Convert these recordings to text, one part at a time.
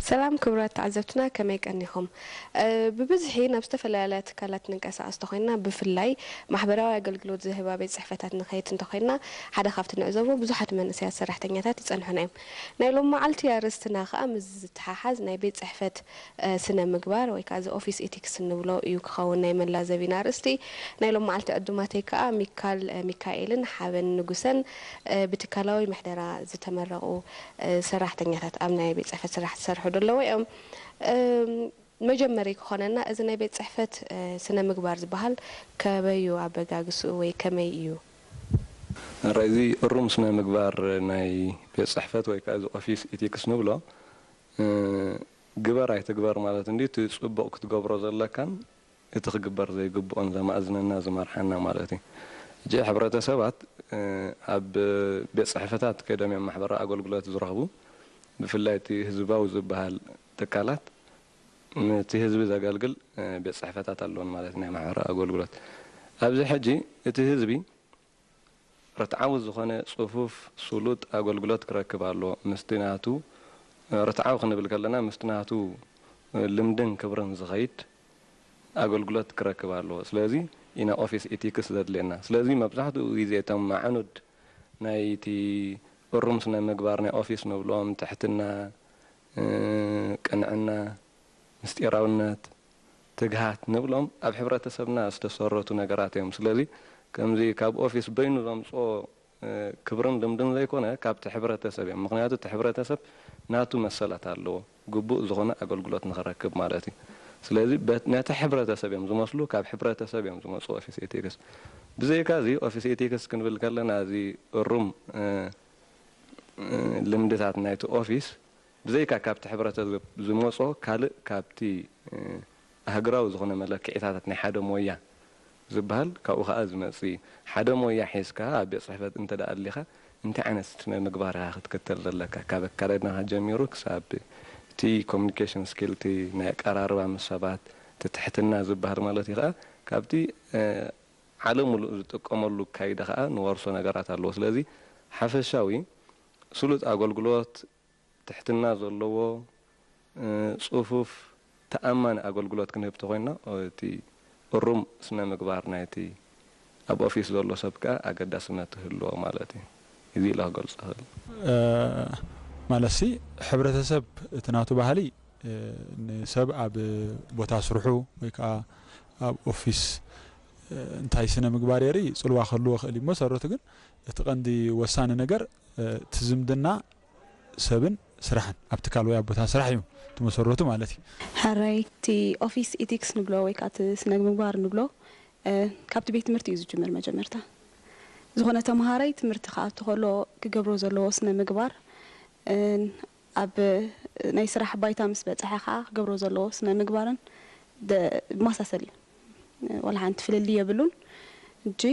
ሰላም ክቡራት ተዓዘብትና፣ ከመይ ቀኒኹም? እ፣ ብብዝሒ ናብ ዝተፈላለያ ትካላት ንንቀሳቐስ እንተኾይንና፣ ብፍላይ ማሕበራዊ ኣገልግሎት ዝህባ ቤት ጽሕፈታት ንኸይድ እንተኾይንና፣ ሓደ ካብቲ ንዕዘቦ ብዙሓት መንእሰያት ሰራሕተኛታት ይጸንሑና እዮም። ናይ ሎም መዓልቲ ኣርእስትና ከኣ ምስ ዝተሓሓዝ ናይ ቤት ጽሕፈት፣ እ፣ ስነ ምግባር ወይ ከኣ እዚ ኦፊስ ኢቲክስ እንብሎ እዩ ክኸውን ናይ መላዘቢና ኣርእስቲ። ናይ ሎም መዓልቲ ዕዱማተይ ከኣ ሚካል፣ እ፣ ሚካኤልን ሓበን ንጉሰን፣ እ፣ ብትካላዊ ምሕደራ ዝተመረቑ፣ እ፣ ሰራሕተኛታት ኣብ ናይ ቤት ጽሕፈት ስራሕ ዝሰርሑ ዘለዉ እዮም። እም፣ መጀመሪ ክኾነና እዚ ናይ ቤት ጽሕፈት፣ እ፣ ስነ ምግባር ዝበሃል ከበዩ ኣበጋግስኡ ወይ ከመይ እዩ? ሕራይ፣ እዚ እሩም ስነ ምግባር ናይ ቤት ጽሕፈት ወይ ከኣ እዚ ኦፊስ ኢቲክስ ንብሎ፣ እ፣ ግበር ኣይትግበር ማለት እንዲ፣ እቲ ጽቡቕ ክትገብሮ ዘለካን እቲ ክግበር ዘይግብኦን ዘማእዝነና ዝመርሓና ማለት እዩ። ሕጂ ሕብረተሰባት፣ እ፣ ኣብ ቤት ጽሕፈታት ከይዶም እዮም ማሕበራዊ ኣገልግሎት ዝረኽቡ። ብፍላይ እቲ ህዝባዊ ዝበሃል ትካላት ነቲ ህዝቢ ዘገልግል፣ እ፣ ቤት ጽሕፈታት ኣለዎን ማለት ናይ ማሕበራዊ ኣገልግሎት። ኣብዚ ሕጂ እቲ ህዝቢ ርትዓዊ ዝኾነ ጽፉፍ፣ ስሉጥ ኣገልግሎት ክረክብ ኣለዎ። ምስቲ ናቱ፣ ርትዓዊ ክንብል ከለና፣ ምስቲ ናቱ ልምድን ክብርን ዝኸይድ ኣገልግሎት ክረክብ ኣለዎ። ስለዚ ኢና ኦፊስ ኢቲክስ ዘድልየና። ስለዚ መብዛሕትኡ ግዜ እቶም ኣዕኑድ ናይቲ እሩም ስነ ምግባር ናይ ኦፊስ ንብሎም፣ ትሕትና፣ እ፣ ቅንዕና፣ ምስጢራውነት፣ ትግሃት ንብሎም ኣብ ሕብረተሰብና ዝተሰረቱ ነገራት እዮም። ስለዚ ከምዚ ካብ ኦፊስ በይኑ ዘምጽኦ፣ እ፣ ክብርን ልምድን ዘይኮነ ካብቲ ሕብረተሰብ እዮም። ምኽንያቱ እቲ ሕብረተሰብ ናቱ መሰላት ኣለዎ፣ ግቡእ ዝኾነ ኣገልግሎት ንኽረክብ ማለት እዩ። ስለዚ በት-፣ ነቲ ሕብረተሰብ እዮም ዝመስሉ፣ ካብ ሕብረተሰብ እዮም ዝመጹ ኦፊስ ኤቲክስ። ብዘይካ እዚ ኦፊስ ኤቲክስ ክንብል ከለና እዚ እሩም፣ እ፣ እ፣ ልምድታት ናይቲ ኦፊስ ብዘይካ ካብቲ ሕብረተሰብ ዝመጾ ካልእ ካብቲ፣ እ፣ ኣህግራዊ ዝኾነ መለክዒታታት ናይ ሓደ ሞያ ዝበሃል ካብኡ ኸኣ ዝመጽእ እዩ። ሓደ ሞያ ሒዝካ ኣብ ቤት ጽሕፈት እንተ ደኣ ኣሊኻ እንታይ ዓይነት ስነ ምግባር ኢኻ ክትክተል ዘለካ? ካብ ኣካዳድናኻ ጀሚሩ ክሳብ እቲ ኮሚኒኬሽን ስኪል፣ እቲ ናይ ኣቀራርባ ምስ ሰባት፣ እቲ ትሕትና ዝበሃል ማለት እዩ ኸኣ ካብቲ፣ እ፣ ዓለም ሙሉእ ዝጥቀመሉ ኣካይዳ ኸኣ ንወርሶ ነገራት ኣለዎ። ስለዚ ሓፈሻዊ ስሉጥ ኣገልግሎት ትሕትና ዘለዎ፣ እ፣ ጽፉፍ፣ ተኣማኒ ኣገልግሎት ክንህብ ተኾይንና፣ እቲ እሩም ስነ ምግባር ናይቲ ኣብ ኦፊስ ዘሎ ሰብ ከኣ ኣገዳስነት ይህልዎ ማለት እዩ። እዚ ኢለ ክገልጾ እኽእል። እ፣ ማለትሲ፣ ሕብረተሰብ እቲ ናቱ ባህሊ፣ እ፣ ንሰብ ኣብ ቦታ ስርሑ ወይ ከኣ ኣብ ኦፊስ፣ እ፣ እንታይ ስነ ምግባር የርኢ ጽልዋ ክህልዎ ይኽእል እዩ። ብመሰረቱ ግን እቲ ቀንዲ ወሳኒ ነገር፣ እ፣ እቲ ዝምድና ሰብን ስራሕን ኣብ ትካል ወይ ኣብ ቦታ ስራሕ እዩ እቲ መሰረቱ ማለት እዩ። ሕራይ፣ እቲ ኦፊስ ኢቲክስ ንብሎ ወይ ከዓ እቲ ስነ ምግባር ንብሎ፣ እ፣ ካብቲ ቤት ትምህርቲ እዩ ዝጅምር መጀመርታ። ዝኾነ ተምሃራይ ትምህርቲ ክኣቱ ከሎ ክገብሮ ዘለዎ ስነ ምግባር፣ እ፣ ኣብ ናይ ስራሕ ባይታ ምስ በጽሐ ከዓ ክገብሮ ዘለዎ ስነ ምግባርን ደ-፣ መሳሰል እዩ። ዋላ ሓንቲ ፍልልይ የብሉን። ሕጂ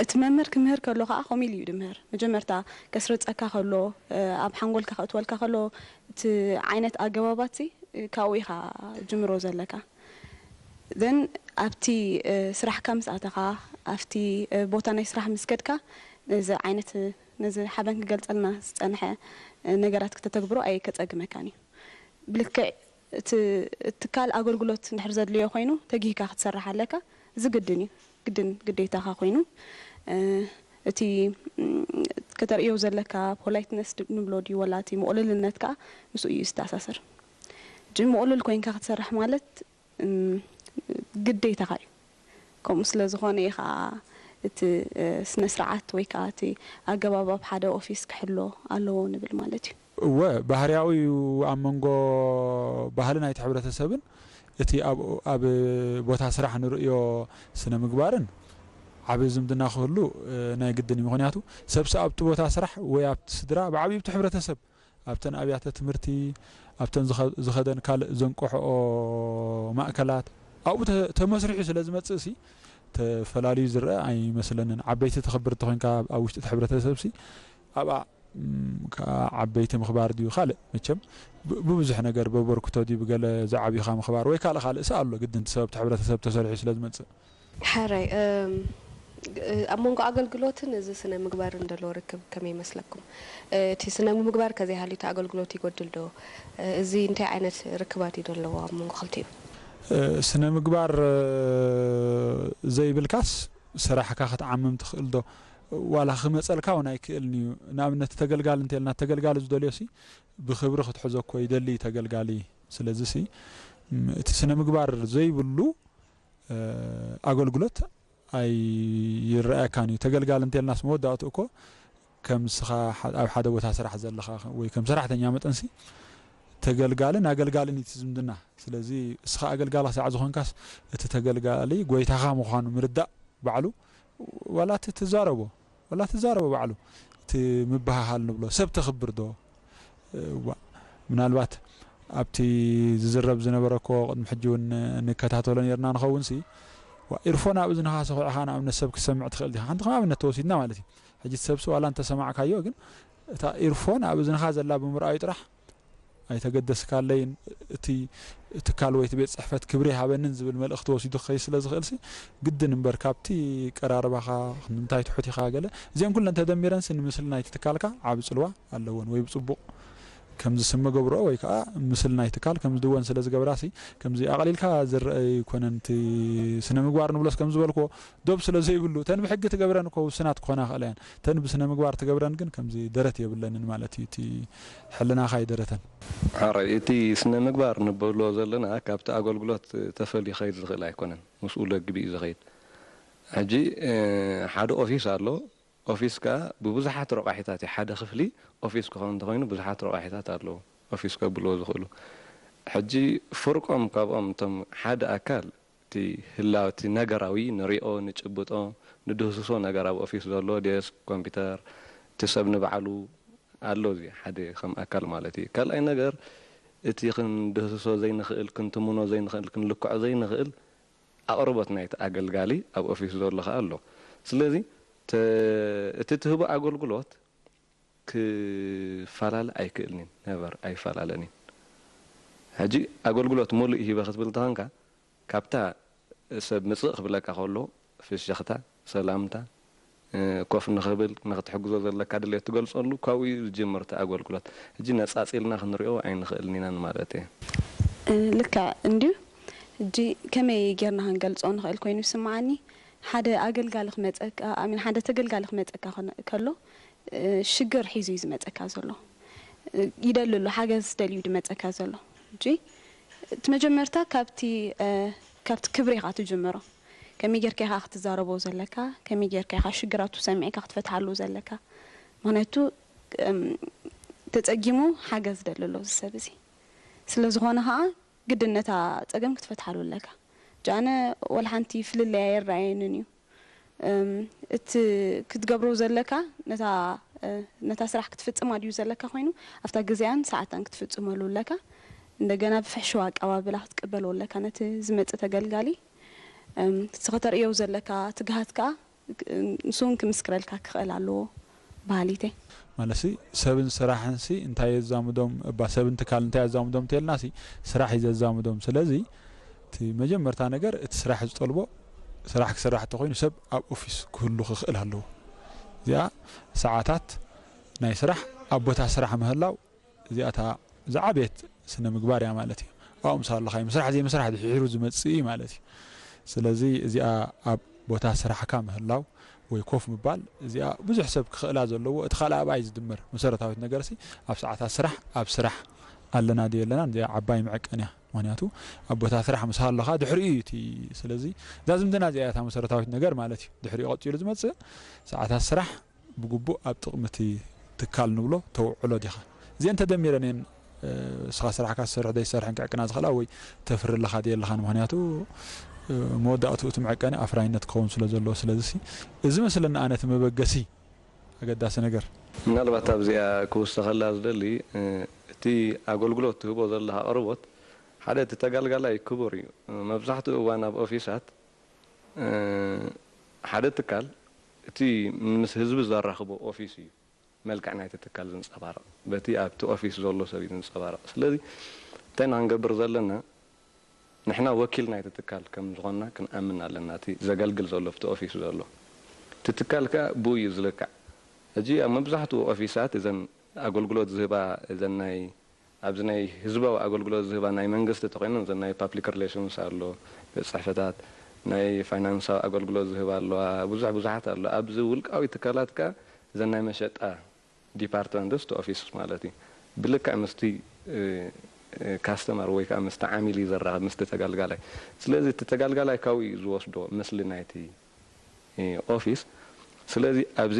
እቲ መምህር ክምህር ከሎ ከዓ ከምኡ ኢሉ እዩ ድምህር። መጀመርታ ከስርጸካ ከሎ፣ እ፣ ኣብ ሓንጎልካ ከእትወልካ ከሎ፣ እቲ ዓይነት ኣገባባትሲ፣ እ፣ ካብኡ ኢኻ ጅምሮ ዘለካ። ዘን ኣብቲ፣ እ፣ ስራሕካ ምስ ኣተኻ፣ ኣብቲ፣ እ፣ ቦታ ናይ ስራሕ ምስ ከድካ፣ ነዚ ዓይነት፣ እ፣ ነዚ ሓበን ክገልጸልና ዝጸንሐ፣ እ፣ ነገራት ክተተግብሮ ኣይ-፣ ከጸግመካን እዩ። ብልክዕ እቲ ትካል ኣገልግሎት እንድሕር ዘድልዮ ኮይኑ፣ ተጊህካ ክትሰርሕ ኣለካ። እዚ ግድን እዩ። ግድን ግዴታኻ ኮይኑ፣ እ፣ እቲ፣ ም፣ ከተርእዮ ዘለካ ፖላይትነስ ድ-፣ ንብሎ ድዩ፣ ወላ እቲ ምቕሉልነት ከኣ ምስኡ እዩ ዝተኣሳሰር። ሕጂ ምቕሉል ኮይንካ ክትሰርሕ ማለት፣ እም፣ ግዴታኻ እዩ። ከምኡ ስለ ዝኾነ እዩ ከኣ እቲ፣ እ፣ ስነ ስርዓት ወይ ከኣ እቲ ኣገባብ ኣብ ሓደ ኦፊስ ክሕሎ ኣለዎ ንብል ማለት እዩ። እወ፣ ባህርያዊ እዩ። ኣብ መንጎ ባህሊ ናይቲ ሕብረተሰብን እቲ ኣብ፣ ኣብ ቦታ ስራሕ ንርእዮ ስነ ምግባርን ዓቢ ዝምድና ክህሉ፣ እ፣ ናይ ግድን እዩ። ምኽንያቱ ሰብሲ ኣብቲ ቦታ ስራሕ ወይ ኣብቲ ስድራ፣ ብዓብዩ ኣብቲ ሕብረተሰብ፣ ኣብተን ኣብያተ ትምህርቲ፣ ኣብተን ዝኸ-፣ ዝኸደን ካልእ ዘንቀሕኦ ማእከላት፣ ኣብኡ ተ-፣ ተመስሪሑ ስለ ዝመጽእሲ፣ ተፈላልዩ ዝረአ ኣይመስለንን። ዓበይቲ ተኸበርቲ ኮይንካ ኣብ ውሽጢ እቲ ሕብረተሰብሲ፣ ኣብኣ፣ ም፣ ከኣ ዓበይቲ ምኽባር ድዩ ካልእ፣ መቸም ብ-፣ ብብዙሕ ነገር በበርክቶ ድዩ ብገለ ዝዓብዩኻ ምኽባር ወይ ካልእ ካልእሲ ኣሎ፣ ግድን እቲ ሰብ እቲ ሕብረተሰብ ተሰሪሑ ስለ ዝመጽእ። ሕራይ፣ እም፣ ኣብ መንጎ ኣገልግሎትን እዚ ስነ ምግባርን ዘሎ ርክብ ከመይ ይመስለኩም? እቲ ስነ ምግባር ከዘይሃልዩ እቲ ኣገልግሎት ይጎድል ዶ? እዚ እንታይ ዓይነት ርክባት እዩ ዘለዎ ኣብ መንጎ ክልቲኡ? ስነ ምግባር ዘይብልካስ ስራሕካ ክትዓምም ትኽእል ዶ? ዋላ ክመፀልካ እውን ኣይክእልን እዩ። ንኣብነት ተገልጋሊ እንተልና ተገልጋሊ ዝደልዮ ሲ ብክብሪ ክትሕዞ እኮ ይደሊ ተገልጋሊ። ስለዚ ሲ እቲ ስነ ምግባር ዘይብሉ ኣገልግሎት ኣይረኣየካን እዩ። ተገልጋሊ እንተልናስ መወዳእቱ እኮ ከም ንስኻ ኣብ ሓደ ቦታ ስራሕ ዘለኻ ወይ ከም ሰራሕተኛ መጠንሲ ተገልጋልን ኣገልጋልን እቲ ዝምድና። ስለዚ እስኻ ኣገልጋሊ ክሳዕ ዝኾንካስ እቲ ተገልጋሊ ጎይታኻ ምዃኑ ምርዳእ ባዕሉ ዋላ እቲ ትዛረቦ ዋላ ትዛረቦ ባዕሉ እቲ ምበሃሃል ንብሎ ሰብ ተኽብር ዶ? እዋ ምናልባት ኣብቲ ዝዝረብ ዝነበረ እኮ ቅድሚ ሕጂ እውን ንከታተሎ ነርና ንኸውን ሲ ዋ ኢርፎን ኣብ እዝንኻ ሰኹዕኻ ንኣብነት ሰብ ክሰምዕ ትኽእል ዲኻ ሓንቲ ከም ኣብነት ተወሲድና ማለት እዩ ሕጂ እቲ ሰብሲ ዋላ እንተሰማዕካዮ ግን እታ ኢርፎን ኣብ እዝንኻ ዘላ ብምርኣዩ ጥራሕ ኣይተገደስካለይን እቲ ትካል ወይ እቲ ቤት ፅሕፈት ክብሪ ይሃበንን ዝብል መልእኽቲ ወሲዱ ክኸይድ ስለ ዝኽእል ሲ ግድን እምበር ካብቲ ቀራርባኻ ንምንታይ ትሑት ኢኻ ገለ እዚአን ኩለን ተደሚረን ሲ ንምስሊ ናይቲ ትካልካ ዓቢ ፅልዋ ኣለወን ወይ ብፅቡቕ ከምዚ ስመ ገብርኦ ወይ ከዓ ምስል ናይ ትካል ከምዚ ድወን ስለ ዝገብራ ሲ ከምዚ ኣቕሊልካ ዝረአ ኣይኮነን እቲ ስነ ምግባር ንብሎስ ከም ዝበልክዎ ዶብ ስለ ዘይብሉ እተን ብሕጊ ትገብረን እኮ ውስናት ክኾና ይኽእላ እየን እተን ብስነ ምግባር ትገብረን ግን ከምዚ ደረት የብለንን ማለት እዩ እቲ ሕልናኻ ኣይደረተን። ሓራይ እቲ ስነ ምግባር ንብሎ ዘለና ካብቲ ኣገልግሎት ተፈልዩ ክኸይድ ዝኽእል ኣይኮነን ምስኡ ለግቢ እዩ ዝኸይድ ሕጂ ሓደ ኦፊስ ኣሎ ኦፊስ ከኣ ብብዙሓት ረቋሒታት እዩ ሓደ ክፍሊ ኦፊስ ክኸውን እንተኾይኑ ብዙሓት ረቋሒታት ኣለዉ ኦፊስ ከብልዎ ዝኽእሉ ሕጂ ፍርቆም ካብኦም እቶም ሓደ ኣካል እቲ ህላው እቲ ነገራዊ ንሪኦ ንጭብጦ ንድህስሶ ነገር ኣብ ኦፊስ ዘሎ ዴስክ ኮምፒተር እቲ ሰብ ንባዕሉ ኣሎ እዚ ሓደ ከም ኣካል ማለት እዩ ካልኣይ ነገር እቲ ክንድህስሶ ዘይንኽእል ክንትምኖ ዘይንኽእል ክንልክዖ ዘይንኽእል ኣቕርቦት ናይቲ ኣገልጋሊ ኣብ ኦፊስ ዘሎ ከኣ ኣሎ። ስለዚ እቲ ትህቦ ኣገልግሎት ክፈላለ ኣይክእልን እዩ። ነቨር ኣይፈላለን እዩ። ሕጂ ኣገልግሎት ሙሉእ ሂበ ክትብል እንተኾንካ ካብታ ሰብ ምጽእ ክብለካ ከሎ ፍሽኽታ፣ ሰላምታ፣ ኮፍ ንኽብል ንኽትሕግዞ ዘለካ ድሌት ትገልጸሉ ካብኡ እዩ ዝጅምር እቲ ኣገልግሎት። ሕጂ ነጻጺልና ክንሪኦ ኣይንኽእልን ኢና ንማለት እየ። ልክዕ እንድዩ። ሕጂ ከመይ ጌርና ክንገልጾ ንኽእል ኮይኑ ይስምዓኒ። ሓደ ኣገልጋሊ ክመጸካ ኣሚን ሓደ ተገልጋሊ ክመጸካ ከሎ ሽግር ሒዙ እዩ ዝመጸካ ዘሎ። ይደሊ ኣሎ ሓገዝ ደልዩ ድመጸካ ዘሎ። ሕጂ እቲ መጀመርታ ካብቲ ካብቲ ክብሪ ኢኻ ትጅምሮ። ከመይ ጌርካ ኢኻ ክትዛረቦ ዘለካ፣ ከመይ ጌርካ ኢኻ ሽግራቱ ሰሚዕካ ክትፈትሓሉ ዘለካ። ምኽንያቱ ተጸጊሙ ሓገዝ ደሊ ኣሎ እዚ ሰብ እዚ። ስለ ዝኾነ ኸኣ ግድን ነታ ጸገም ክትፈትሓሉ ኣለካ። ጃነ ወላ ሓንቲ ፍልልይ ኣየረኣየንን እዩ። እቲ ክትገብሮ ዘለካ ነታ ነታ ስራሕ ክትፍጽማ ድዩ ዘለካ ኮይኑ ኣብታ ግዜኣን ሰዓታን ክትፍጽመሉ ኣለካ። እንደገና ብፍሕሽዋ ኣቀባብላ ክትቅበሎ ኣለካ ነቲ ዝመጽእ ተገልጋሊ። እቲ ከተርእዮ ዘለካ ትግሃት ከኣ ንሱ እውን ክምስክረልካ ክኽእል ኣለዎ በሃሊት እየ። ማለት ሲ ሰብን ስራሕን ሲ እንታይ የዛምዶም እባ ሰብን ትካል እንታይ የዛምዶም እንተልና ሲ ስራሕ እዩ ዘዛምዶም ስለዚ እቲ መጀመርታ ነገር እቲ ስራሕ ዝጠልቦ ስራሕ ክስራሕ እንተኮይኑ ሰብ ኣብ ኦፊስ ክህሉ ክኽእል ኣለዎ እዚኣ ሰዓታት ናይ ስራሕ ኣብ ቦታ ስራሕ ምህላው እዚኣ እታ ዝዓበየት ስነ ምግባር እያ ማለት እዩ ኣብኡ ምስ ኣለኻ እዩ ምስራሕ ዘይምስራሕ ድሒሩ ዝመፅእ እዩ ማለት እዩ ስለዚ እዚኣ ኣብ ቦታ ስራሕካ ምህላው ወይ ኮፍ ምባል እዚኣ ብዙሕ ሰብ ክኽእላ ዘለዎ እቲ ካልእ ኣብኣ እዩ ዝድመር መሰረታዊት ነገር ሲ ኣብ ሰዓታት ስራሕ ኣብ ስራሕ ኣለና ድዩ ኣለና እዚኣ ዓባይ መዐቀን እያ ምክንያቱ ኣብ ቦታ ስራሕ ምስ ሃለኻ ድሕሪኡ እዩ እቲ ስለዚ እዛ ዝምድና እዚኣ እያ እታ መሰረታዊት ነገር ማለት እዩ ድሕሪኡ ቀፂሉ ዝመፅእ ሰዓታት ስራሕ ብግቡእ ኣብ ጥቕሚ እቲ ትካል ንብሎ ተውዕሎ ዲኻ? እዚአን ተደሚረን እየን እስኻ ስራሕካ ዝሰርሕ ዘይሰርሕን ክዕቅና ዝኽእላ ወይ ተፍሪ ኣለኻ ድየ ኣለኻን ምኽንያቱ መወዳእትኡ እቲ መዐቀኒ ኣፍራይነት ክኸውን ስለ ዘለዎ ስለዚ እዚ መስለኒ ኣነ እቲ መበገሲ ኣገዳሲ ነገር ምናልባት ኣብዚኣ ክውሰኸላ ዝደሊ እቲ ኣገልግሎት ትህቦ ዘለኻ ኣቕርቦት ሓደ እቲ ተጋልጋላይ ክቡር እዩ መብዛሕትኡ እዋን ኣብ ኦፊሳት ሓደ ትካል እቲ ምስ ህዝቢ ዘራኽቦ ኦፊስ እዩ መልክዕ ናይቲ ትካል ዝንፀባረቕ በቲ ኣብቲ ኦፊስ ዘሎ ሰብ እዩ ዝንፀባረቕ ስለዚ እንታይ ኢና ክንገብር ዘለና ንሕና ወኪል ናይቲ ትካል ከም ዝኾንና ክንኣምን ኣለና እቲ ዘገልግል ዘሎ ኣብቲ ኦፊስ ዘሎ እቲ ትካል ከኣ ብኡ እዩ ዝልካዕ። ሕጂ ኣብ መብዛሕትኡ ኦፊሳት እዘን ኣገልግሎት ዝህባ፣ እዘን ናይ፣ ኣብዚ ናይ ህዝባዊ ኣገልግሎት ዝህባ ናይ መንግስቲ ተኾይነን፣ እዘን ናይ ፓብሊክ ሪሌሽንስ ኣሎ፣ ቤት ጽሕፈታት፣ ናይ ፋይናንሳዊ ኣገልግሎት ዝህባ ኣለዋ፣ ብዙሕ ብዙሓት ኣሎ። ኣብዚ ውልቃዊ ትካላት ከኣ እዘን ናይ መሸጣ ዲፓርትመንትስ፣ እቲ ኦፊስ ማለት እዩ፣ ብልክዕ ምስቲ፣ እ፣ እ፣ ካስተመር ወይ ከዓ ምስቲ ዓሚል እዩ ዘራኽብ፣ ምስቲ ተገልጋላይ። ስለዚ እቲ ተገልጋላይ ካብኡ እዩ ዝወስዶ ምስሊ ናይቲ፣ እ፣ ኦፊስ። ስለዚ ኣብዚ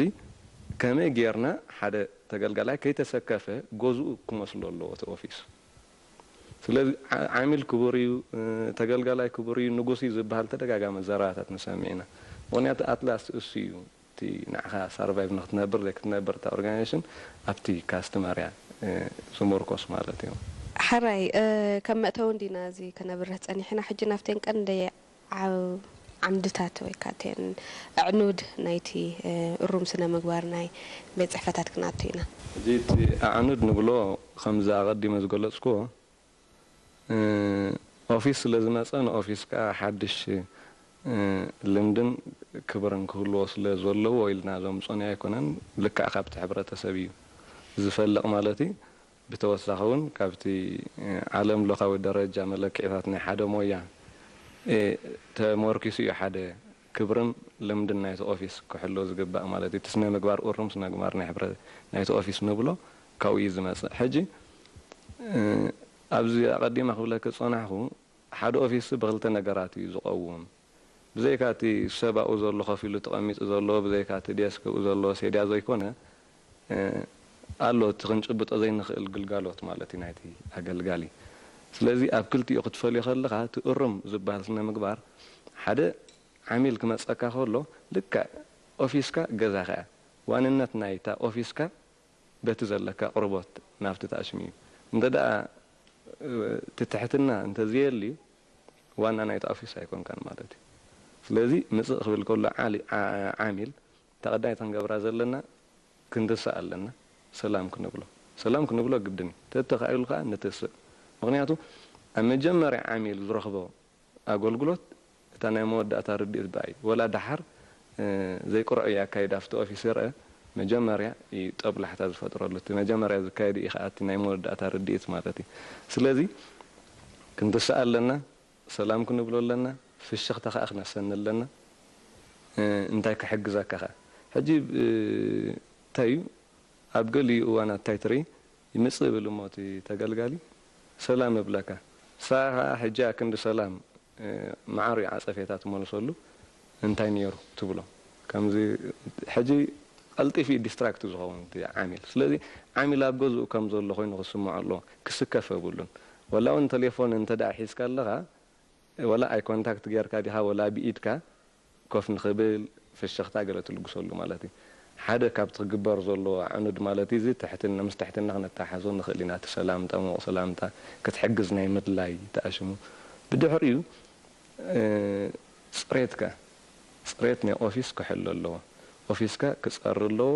ከመይ ጌርና ሓደ ተገልጋላይ ከይተሰከፈ ገዝኡ ክመስሎ ኣለዎ እቲ ኦፊስ። ስለዚ ዓ-፣ ዓሚል ክቡር እዩ፣ እ፣ ተገልጋላይ ክቡር እዩ፣ ንጉስ እዩ ዝበሃል ተደጋጋሚ ዘረባታት ንሰምዕ ኢና። ምኽንያቱ ኣትላስ እሱ እዩ እቲ ንዓኻ ሳርቫይቭ ንክትነብር ዘይክትነብር እታ ኦርጋናይዜሽን ኣብቲ ካስተመር እያ፣ እ፣ ዝምርኮስ ማለት እዩ። ሕራይ፣ እ፣ ከም መእተዊ እንዲና እዚ ከነብርህ ጸኒሕና። ሕጂ ናብተን ቀንዲ ዓው-፣ ዓምድታት ወይ ካቴን ኣዕኑድ ናይቲ፣ እ፣ እሩም ስነ ምግባር ናይ ቤት ጽሕፈታት ክንኣቱ ኢና። እዚ እቲ ኣዕኑድ ንብሎ ከምዚ ኣቐዲመ ዝገለጽኩዎ፣ እ፣ ኦፊስ ስለ ዝመጸ ንኦፊስ ከኣ ሓድሽ፣ እ፣ ልምድን ክብርን ክህልዎ ስለ ዘለዎ ኢልና ዘምጾናዮ ኣይኮነን። ልክዕ ካብቲ ሕብረተሰብ እዩ ዝፈልቕ ማለት እዩ። ብተወሳኺ እውን ካብቲ፣ እ፣ ዓለም ለኻዊ ደረጃ መለክዒታት ናይ ሓደ ሞያ፣ እ፣ ተመርኪሱ እዩ ሓደ ክብርን ልምድን ናይቲ ኦፊስ ክሕሎ ዝግባእ ማለት እዩ። እቲ ስነ ምግባር፣ እሩም ስነ ምግባር ናይ ሕብረ-፣ ናይቲ ኦፊስ ንብሎ ካብኡ እዩ ዝመጽእ። ሕጂ፣ እ፣ ኣብዚ ኣቐዲመ ክብለኪ ዝጸናሕኩ፣ ሓደ ኦፊስ ብኽልተ ነገራት እዩ ዝቐውም። ብዘይካ እቲ ሰብ ኣብኡ ዘሎ፣ ኮፍ ኢሉ ተቐሚጡ ዘሎ፣ ብዘይካ እቲ ዴስክ ኣብኡ ዘሎ ሴድያ ዘይኮነ፣ እ፣ ኣሎ እቲ ክንጭብጦ ዘይንኽእል ግልጋሎት ማለት እዩ ናይቲ ኣገልጋሊ። ስለዚ ኣብ ክልቲኡ ክትፈልዮ ከለኻ፣ እቲ እሩም ዝበሃል ስነ ምግባር፣ ሓደ ዓሚል ክመጸካ ከሎ፣ ልክዕ ኦፊስካ ገዛኻ እያ። ዋንነት ናይታ ኦፊስካ በቲ ዘለካ ቅርቦት ናብቲ ተኣሽሙ እዩ። እንተ ደኣ፣ እ፣ እቲ ትሕትና እንተዘየልዩ፣ ዋና ናይቲ ኦፊስ ኣይኮንካን ማለት እዩ። ስለዚ ምጽእ ክብል ከሎ ዓሊ-፣ ዓ-፣ ዓሚል፣ እታ ቀዳሚት ክንገብራ ዘለና፣ ክንትስእ ኣለና፣ ሰላም ክንብሎ። ሰላም ክንብሎ ግድን እዩ። ተተኻኢሉ ከኣ ንትስእ። ምኽንያቱ፣ ኣብ መጀመርያ ዓሚል ዝረኽቦ ኣገልግሎት እታ ናይ መወዳእታ ርድኢት ብኣይ፣ ወላ ደሓር፣ እ፣ ዘይቅሩዕ እዩ ኣካይዳ ኣብቲ ኦፊስ ይርአ፣ መጀመርያ እዩ ጠብላሕታ ዝፈጥረሉ። እቲ መጀመርያ ዝካየድ እዩ ከኣ እቲ ናይ መወዳእታ ርድኢት ማለት እዩ። ስለዚ ክንትስእ ኣለና፣ ሰላም ክንብሎ ኣለና፣ ፍሽኽታ ከኣ ክነሰኒ ኣለና። እ፣ እንታይ ክሕግዘካ ከኣ? ሕጂ፣ እ፣ እንታይ እዩ? ኣብ ገሊኡ እዋናት እንታይ ትርኢ? ይምጽእ ይብል እሞ እቲ ተገልጋሊ፣ "ሰላም" እብለካ። ንስኻ ከኣ ሕጂ ኣክንዲ ሰላም፣ እ፣ መዓር እዩ ዓጸፌታ ትመልሰሉ፣ "እንታይ ነይሩ?" ትብሎ። ከምዚ ሕጂ ቀልጢፉ እዩ ዲስትራክት ዝኸውን እቲ ዓሚል። ስለዚ ዓሚል ኣብ ገዝኡ ከም ዘሎ ኮይኑ ክስምዖ ኣለዎ፣ ክስከፍ የብሉን። ወላ እውን ተሌፎን እንተ ደኣ ሒዝካ ኣለኻ፣ ወላ ኣይ ኮንታክት ጌርካ ዲኻ፣ ወላ ብኢድካ ኮፍ ንኽብል ፍሽኽታ ገለ ትልግሰሉ ማለት እዩ። ሓደ ካብቲ ክግበር ዘለዎ ኣዕኑድ ማለት እዩ፣ እዚ ትሕትና፣ ምስ ትሕትና ክነተሓሕዞ ንኽእል ኢና። እቲ ሰላምታ፣ ምዉቕ ሰላምታ፣ ክትሕግዝ ናይ ምድላይ ተኣሽሙ። ብድሕሪኡ፣ እ፣ ጽሬትካ፣ ጽሬት ናይ ኦፊስ ክሕሎ ኣለዎ። ኦፊስካ ክጸሪ ኣለዎ።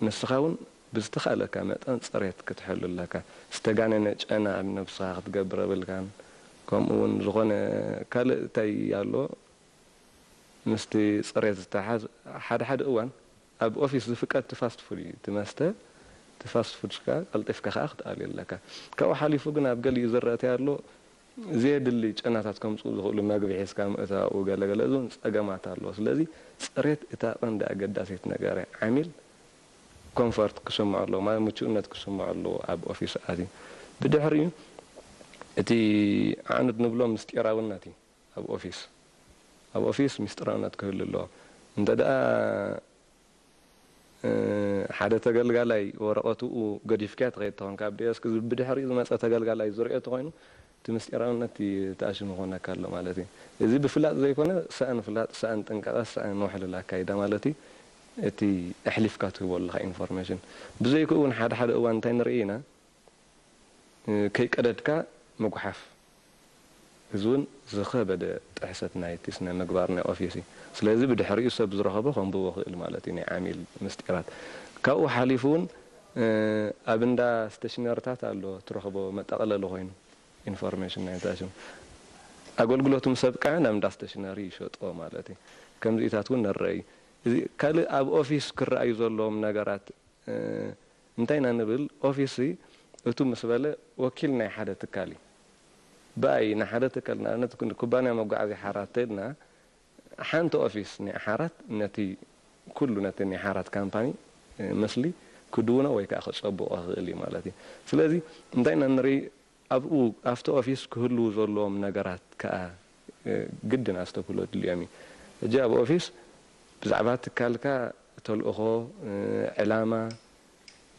ንስኻ እውን ብዝተኻእለካ መጠን ጽሬት ክትሕሉ ኣለካ። ዝተጋነነ ጨና ኣብ ነብስኻ ክትገብር የብልካን። ከምኡ እውን ዝኾነ ካልእ እንታይ ኣሎ ምስቲ ጽሬት ዝተሓዝ፣ ሓደ ሓደ እዋን ኣብ ኦፊስ ዝፍቀድ እቲ ፋስት ፉድ እዩ። እቲ መስተ፣ እቲ ፋስት ፉድ ከኣ ቀልጢፍካ ከኣ ክትኣልዮ ኣለካ። ካብኡ ሓሊፉ ግን ኣብ ገሊኡ ዝረአ እንታይ ኣሎ፣ ዘየድሊ ጨናታት ከምጽኡ ዝኽእሉ መግቢ ሒዝካ ምእታው፣ ገለገለ፣ እዚ እውን ጸገማት ኣለዎ። ስለዚ ጽሬት እታ ቀንዲ ኣገዳሲት ነገር እያ። ዓሚል ኮምፎርት ክስምዖ ኣለዎ፣ ማለት ምቹእነት ክስምዖ ኣለዎ ኣብ ኦፊስ ኣትዩ። ብድሕሪኡ እቲ ኣዕኑድ ንብሎ ምስጢራውነት እዩ ኣብ ኦፊስ። ኣብ ኦፊስ ምስጢራውነት ክህሉ ኣለዎ። እንተ ደኣ፣ እ፣ ሓደ ተገልጋላይ ወረቐትኡ ገዲፍካዮ ትኸይድ ተኾንካ ኣብ ዴስክ፣ እዚ ብድሕሪኡ ዝመጸ ተገልጋላይ ዝርእዮ ተኾይኑ፣ እቲ ምስጢራውነት ተኣሽሙ ክኾነካ ኣሎ ማለት እዩ። እዚ ብፍላጥ ዘይኮነ፣ ሰኣን ፍላጥ፣ ሰኣን ጥንቃቐ፣ ሰኣን ውሕሉል ኣካይዳ ማለት እዩ። እቲ ኣሕሊፍካ ትህቦ ኣለኻ ኢንፎርሜሽን። ብዘይክኡ እውን ሓደ ሓደ እዋን እንታይ ንርኢ ኢና? እ፣ ከይቀደድካ ምጉሓፍ። እዚ እውን ዝኸበደ ጥሕሰት ናይቲ ስነ ምግባር ናይ ኦፊስ እዩ። ስለዚ ብድሕሪኡ ሰብ ዝረኸቦ ከንብቦ ክእል ማለት እዩ፣ ናይ ዓሚል ምስጢራት። ካብኡ ሓሊፉ እውን፣ እ፣ ኣብ እንዳ ስቴሽነርታት ኣሎ ትረኽቦ መጠቕለሊ ኮይኑ ኢንፎርሜሽን ናይ ታሽም ኣገልግሎት ምስ ኣብቅዐ ናብ እንዳ ስቴሽነሪ ይሸጦ ማለት እዩ። ከምዚኢታት እውን ንርኢ። እዚ ካልእ ኣብ ኦፊስ ክረኣዩ ዘለዎም ነገራት፣ እ፣ እንታይ ኢና ንብል? ኦፊስ እቱ ምስ በለ ወኪል ናይ ሓደ ትካል እዩ። ብኣይ ንሓደ ትካል፣ ንኣብነት ኩባንያ መጓዓዝያ ሓራት ተድና፣ ሓንቲ ኦፊስ ናይ ሓራት ነቲ ኩሉ ነቲ ናይ ሓራት ካምፓኒ፣ እ፣ ምስሊ ክድውኖ ወይ ከዓ ክጸብቖ ክእል እዩ ማለት እዩ። ስለዚ እንታይ ኢና ንርኢ? ኣብኡ ኣብቲ ኦፊስ ክህልዉ ዘለዎም ነገራት ከኣ፣ እ፣ ግድን ኣስተብህሎ ድልዮም እዩ። ሕጂ ኣብ ኦፊስ ብዛዕባ ትካልካ ተልእኾ፣ እ፣ ዕላማ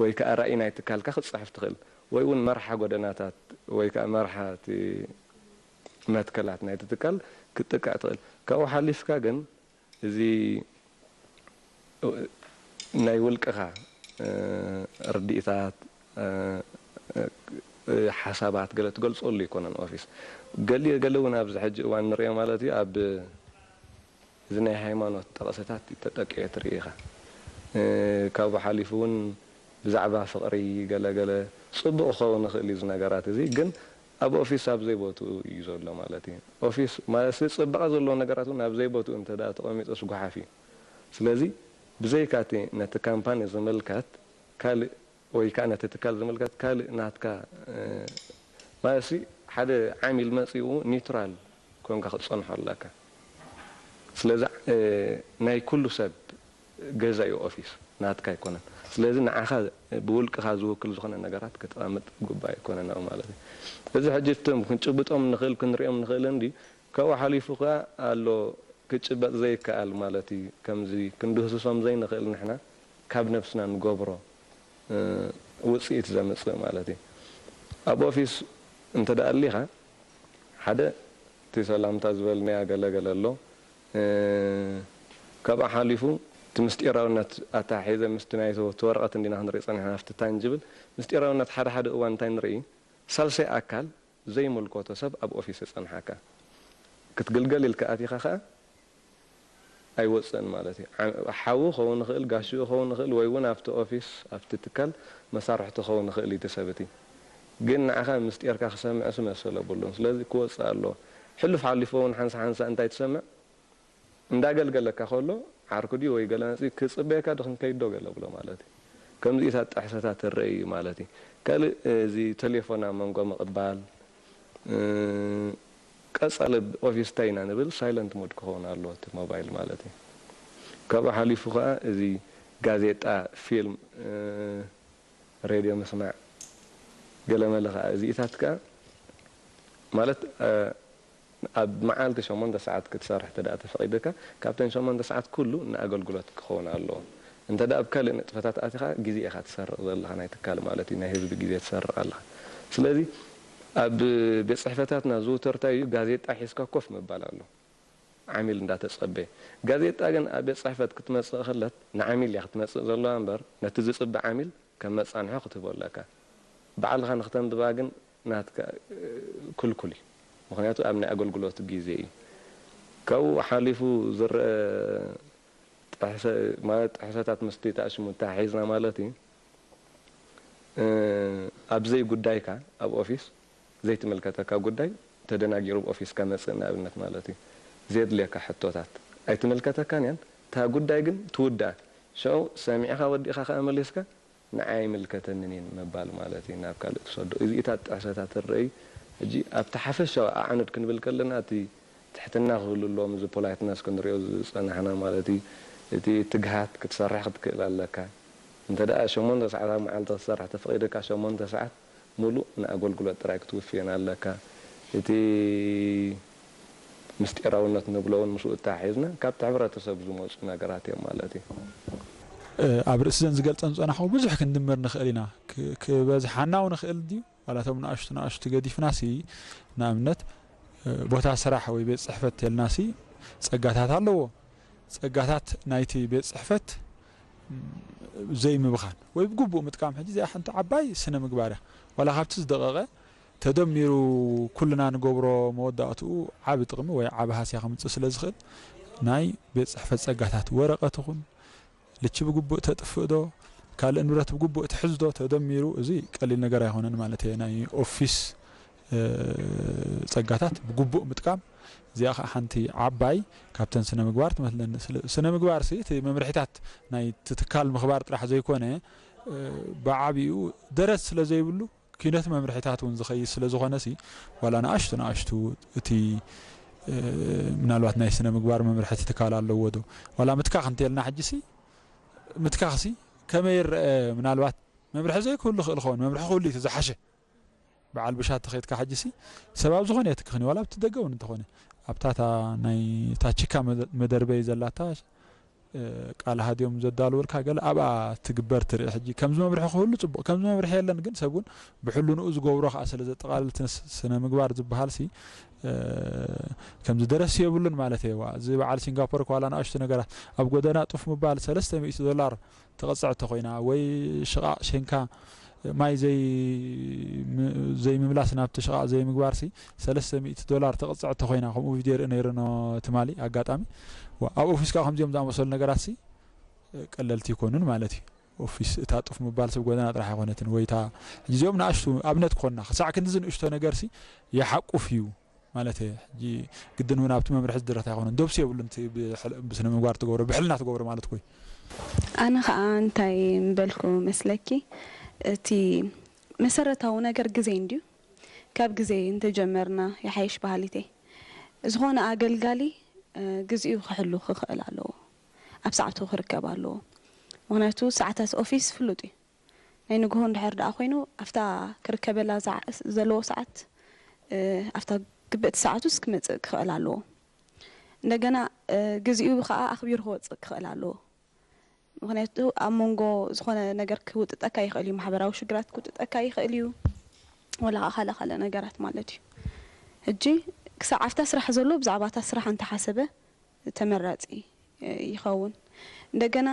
ወይ ከኣ ራእይ ናይ ትካልካ ክትጽሕፍ ትኽእል። ወይ እውን መርሓ ጎደናታት ወይ ከኣ መርሓ እቲ መትከላት ናይቲ ትካል ክትጥቅዕ ትኽእል። ካብኡ ሓሊፍካ ግን እዚ ናይ ውልቅኻ፣ እ፣ ርድኢታት፣ እ፣ እ፣ ሓሳባት ገለ ትገልጸሉ ኣይኮነን ኦፊስ። ገሊ-፣ ገለ እውን ኣብዚ ሕጂ እዋን ንሪኦ ማለት እዩ፣ ኣብ እዚ ናይ ሃይማኖት ጠቕስታት እዩ ተጠቂዑ ትርኢ ኢኻ። እ፣ ካብኡ ሓሊፉ እውን ብዛዕባ ፍቕሪ ገለ ገለ ጽቡቕ ክኸውን ይኽእል እዩ እዚ ነገራት እዚ፣ ግን ኣብ ኦፊስ ኣብ ዘይቦትኡ እዩ ዘሎ ማለት እዩ። ኦፊስ ማለት ጽባቐ ዘለዎ ነገራት እውን ኣብ ዘይቦትኡ እንተ ደኣ ተቐሚጡስ ጓሓፍ እዩ። ስለዚ ብዘይካ እቲ ነቲ ካምፓኒ ዝምልከት ካልእ ወይ ከኣ ነቲ ትካል ዝምልከት ካልእ ናትካ፣ እ፣ ማለት ሲ ሓደ ዓሚል መጺኡ ኒውትራል ኮንካ ክትጸንሖ ኣለካ። ስለዚ፣ እ፣ ናይ ኩሉ ሰብ ገዛ እዩ ኦፊስ፣ ናትካ ኣይኮነን። ስለዚ ንዓኻ ብውልቅኻ ዝውክል ዝኾነ ነገራት ክተቐምጥ ግቡእ ኣይኮነን ኣብኡ ማለት እዩ። እዚ ሕጂ እቶም ክንጭብጦም ንኽእል፣ ክንሪኦም ንኽእል እንዲ፣ ካብኡ ሓሊፉ ከኣ ኣሎ ክጭበጥ ዘይከኣል ማለት እዩ። ከምዚ ክንድህስሶም ዘይንኽእል ንሕና ካብ ነብስና ንገብሮ፣ እ፣ ውጽኢት ዘምጽእ ማለት እዩ። ኣብ ኦፊስ እንተ ደኣ ኣሊኻ ሓደ እቲ ሰላምታ ዝበልናያ ገለ ገለ ኣሎ። እ፣ ካብኣ ሓሊፉ እቲ ምስጢራውነት ኣተሓሒዘ ምስቲ ናይ እቲ ወረቐት እንዲና ክንርኢ ጸኒሕና፣ ኣብቲ ታንጅብል ምስጢራውነት ሓደ ሓደ እዋን እንታይ ንርኢ? ሳልሳይ ኣካል ዘይምልከቶ ሰብ ኣብ ኦፊስ የጸንሓካ። ክትግልገል ኢልካ ኣቲኻ ከኣ ኣይወጽእን ማለት እዩ። ዓ-፣ ሓዉ ክኸውን ይኽእል፣ ጋሽኡ ክኸውን ይኽእል፣ ወይ እውን ኣብቲ ኦፊስ፣ ኣብቲ ትካል መሳርሕቱ ክኸውን ይኽእል እዩ እቲ ሰብ እቲ። ግን ንዓኻ ምስጢርካ ክሰምዕስ መሰል የብሉን። ስለዚ ክወጽእ ኣለዎ። ሕሉፍ ሓሊፉ እውን ሓንሳ ሓንሳ እንታይ ትሰምዕ? እንዳገልገለካ ከሎ ዓርኩ ድዩ ወይ ገለ መጺኡ ክጽበየካ ዶ ክንከይድ ዶ ገለ ብሎ ማለት እዩ። ከምዚኢታት ጥሕሰታት ትረአ እዩ ማለት እዩ። ካልእ እዚ ቴሌፎን ኣብ መንጎ ምቕባል፣ እ፣ ቀጻሊ ኦፊስ እንታይ ኢና ንብል ሳይለንት ሞድ ክኸውን ኣለዎ እቲ ሞባይል ማለት እዩ። ካብኡ ሓሊፉ ከኣ እዚ ጋዜጣ፣ ፊልም፣ እ፣ ሬድዮ ምስማዕ ገለመለ ከኣ እዚኢታት ከኣ ማለት፣ እ፣ ኣብ መዓልቲ ሸሞንተ ሰዓት ክትሰርሕ እንተ ደኣ ተፈቒዱልካ፣ ካብተን ሸሞንተ ሰዓት ኩሉ ንኣገልግሎት ክኸውን ኣለዎ። እንተ ደኣ ኣብ ካልእ ንጥፈታት ኣቲኻ፣ ግዜ ኢኻ ትሰርቕ ዘለኻ፣ ናይ ትካል ማለት እዩ፣ ናይ ህዝቢ ግዜ ትሰርቕ ኣለኻ። ስለዚ ኣብ ቤት ጽሕፈታትና ዝውተር እንታይ እዩ? ጋዜጣ ሒዝካ ኮፍ ምባል ኣሎ፣ ዓሚል እንዳተጸበየ። ጋዜጣ ግን ኣብ ቤት ጽሕፈት ክትመጽእ ከለኻ፣ ንዓሚል እያ ክትመጽእ ዘለዋ እምበር፣ ነቲ ዝጽበ ዓሚል ከም መጻንሒ ክትህቦ ኣለካ። ባዕልኻ ንክተንብባ ግን ናትካ፣ እ፣ ክልኩል እዩ። ምኽንያቱ ኣብ ናይ ኣገልግሎት ግዜ እዩ። ካብኡ ሓሊፉ ዝረአ ጥሕሰ-፣ ማለት ጥሕሰታት ምስቲ ተኣሽሙ ተታሒዝና ማለት እዩ። እ፣ ኣብ ዘይጉዳይካ ኣብ ኦፊስ ዘይትምልከተካ ጉዳይ ተደናጊሩ ኣብ ኦፊስካ መጽእ ንኣብነት ማለት እዩ። ዘየድልየካ ሕቶታት ኣይትምልከተካን እያን። እታ ጉዳይ ግን ትውዳእ። ሽዑ ሰሚዕኻ ወዲእኻ ከኣ መሊስካ ንዓይ ኣይምልከተንን እየን ምባል ማለት እዩ፣ ናብ ካልእ ትሰዶ። እዚኢታት ጥሕሰታት ትረኣዩ። ሕጂ ኣብቲ ሓፈሻዊ ኣዕኑድ ክንብል ከለና፣ እቲ ትሕትና ክህሉ ኣለዎም፣ እዚ ፖላይትነስ ክንሪኦ ዝጸናሕና ማለት እዩ። እቲ ትግሃት፣ ክትሰርሕ ክትክእል ኣለካ። እንተ ደኣ ሸሞንተ ሰዓት ኣብ መዓልቲ ክትሰርሕ ተፈቒዱካ፣ ሸሞንተ ሰዓት ሙሉእ ንኣገልግሎት ጥራይ ክትውፍየን ኣለካ። እቲ ምስጢራውነት ንብሎ እውን ምስኡ እተሓሒዝና ካብቲ ሕብረተሰብ ዝመጹ ነገራት እዮም ማለት እዩ። እ፣ ኣብ ርእሲ ዘን ዝገልጸን ዝጸናሕኩ ብዙሕ ክንድምር ንኽእል ኢና። ክ-፣ ክበዝሓና እውን ንኽእል ድዩ? ዋላ እቶም ንኣሽቱ ንኣሽቱ ገዲፍናሲ፣ ንኣብነት፣ እ፣ ቦታ ስራሕ ወይ ቤት ጽሕፈት ተልናሲ ጸጋታት ኣለዎ። ጸጋታት ናይቲ ቤት ጽሕፈት፣ ም፣ ዘይምብኻን ወይ ብግቡእ ምጥቃም፣ ሕጂ እዚኣ ሓንቲ ዓባይ ስነ ምግባር እያ። ዋላ ካብቲ ዝደቐቐ ተደሚሩ ኩልና ንገብሮ መወዳእትኡ ዓቢ ጥቕሚ ወይ ዓቢ ሃስያ ከምጽእ ስለ ዝኽእል፣ ናይ ቤት ጽሕፈት ጸጋታት፣ ወረቐት ይኹን ልቺ ብግቡእ ተጥፍእ ዶ፣ ካልእ ንብረት ብግቡእ ትሕዝ ዶ ተደሚሩ፣ እዚ ቀሊል ነገር ኣይኮነን ማለት እየ። ናይ ኦፊስ እ፣ ጸጋታት ብግቡእ ምጥቃም፣ እዚኣ ኸዓ ሓንቲ ዓባይ ካብተን ስነ ምግባር ትመስለኒ። ስለ-፣ ስነ ምግባር ሲ እቲ መምርሒታት ናይ እቲ ትካል ምኽባር ጥራሕ ዘይኮነ፣ እ፣ ብዓቢኡ ደረት ስለ ዘይብሉ፣ ኪነት መምርሒታት እውን ዝኸይድ ስለ ዝኾነ ሲ፣ ዋላ ንኣሽቱ ንኣሽቱ እቲ፣ እ፣ ምናልባት ናይ ስነ ምግባር መምርሒ እቲ ትካል ኣለዎ ዶ? ዋላ ምትካኽ እንተልና ሕጂ ሲ፣ ምትካኽ ሲ ከመይ ይረአ? ምናልባት መምርሒ ዘይክህሉ ክእል ኸውን፣ መምርሒ ክህሉ እዩ እቲ ዝሓሸ። በዓል ብሻ ተኸይድካ ሕጂ ሲ፣ ሰብ ኣብ ዝኾነ እየ ትክኽኒ፣ ዋላ ኣብቲ ደገ እውን እንተኾነ፣ ኣብታ እታ ናይ ታቺካ መደ-፣ መደርበይ ዘላታ፣ እ፣ ቃል ሃድዮም ዘዳልወልካ ገለ ኣብኣ ትግበር ትርኢ። ሕጂ ከምዚ መምርሒ ክህሉ ጽቡቕ፣ ከምዚ መምርሒ የለን፣ ግን ሰብ እውን ብሕልንኡ ዝገብሮ ከኣ ስለ ዘጠቓልል እቲ ስ-፣ ስነ ምግባር ዝበሃል ሲ፣ እ፣ ከምዚ ደረስ የብሉን ማለት እየ። ዋ፣ እዚ በዓል ሲንጋፖር እኳ ዋላ ንኣሽቱ ነገራት ኣብ ጎደና ጡፍ ምባል ሰለስተ ሚእቲ ዶላር ትቕጽዕ እንተኾይና፣ ወይ ሽቓቕ ሸንካ ማይ ዘይ-፣ ም-፣ ዘይምምላስ ናብቲ ሽቓቕ ዘይምግባር ሲ፣ ሰለስተ ሚእቲ ዶላር ትቕጽዕ እንተኾይና፣ ከምኡ ቪድዮ ይርኢ ነይረ ኖ ትማሊ ኣጋጣሚ። ዋ፣ ኣብ ኦፊስ ከኣ ከምዚኦም ዝኣመሰሉ ነገራት ሲ ቀለልቲ ይኮኑን ማለት እዩ። ኦፊስ እታ ጡፍ ምባል ሰብ ጎደና ጥራሕ ኣይኮነትን፣ ወይ እታ፣ ሕጂ እዚኦም ንኣሽቱ ኣብነት ክኾንና፣ ክሳዕ ክንድዚ ንእሽቶ ነገር ሲ ይሓቁፍ እዩ ማለት እየ። ሕጂ ግድን እውን ኣብቲ መምርሒ ዝድረት ኣይኮነን፣ ደብሲ የብሉን። እቲ ብሕል-፣ ብስነ ምግባር ትገብሮ፣ ብሕልና ትገብሮ ማለት ኮይ። ኣነ ኸኣ እንታይ ምበልኩ መስለኪ፣ እቲ መሰረታዊ ነገር ግዜ እንድዩ። ካብ ግዜ እንተጀመርና ይሓይሽ በሃሊተይ። ዝኾነ ኣገልጋሊ፣ እ፣ ግዜኡ ክሕሉ ክኽእል ኣለዎ። ኣብ ሰዓቱ ክርከብ ኣለዎ። ምኽንያቱ ሰዓታት ኦፊስ ፍሉጥ እዩ። ናይ ንግሆ እንድሕር ደኣ ኮይኑ፣ ኣብታ ክርከበላ ዝዓ-፣ ዘለዎ ሰዓት፣ እ፣ ኣብታ ግብእቲ ሰዓቱስ ክመጽእ ክኽእል ኣለዎ። እንደገና፣ እ፣ ግዜኡ ኸኣ ኣኽቢሩ ክወጽእ ክኽእል ኣለዎ። ምኽንያቱ ኣብ መንጎ ዝኾነ ነገር ክውጥጠካ ይኽእል እዩ፣ ማሕበራዊ ሽግራት ክውጥጠካ ይኽእል እዩ፣ ወላ ኸኣ ካልእ ካልእ ነገራት ማለት እዩ። ሕጂ ክሳዕ ኣብታ ስራሕ ዘሎ ብዛዕባ እታ ስራሕ እንተሓሰበ ተመራጺ፣ እ፣ ይኸውን። እንደገና፣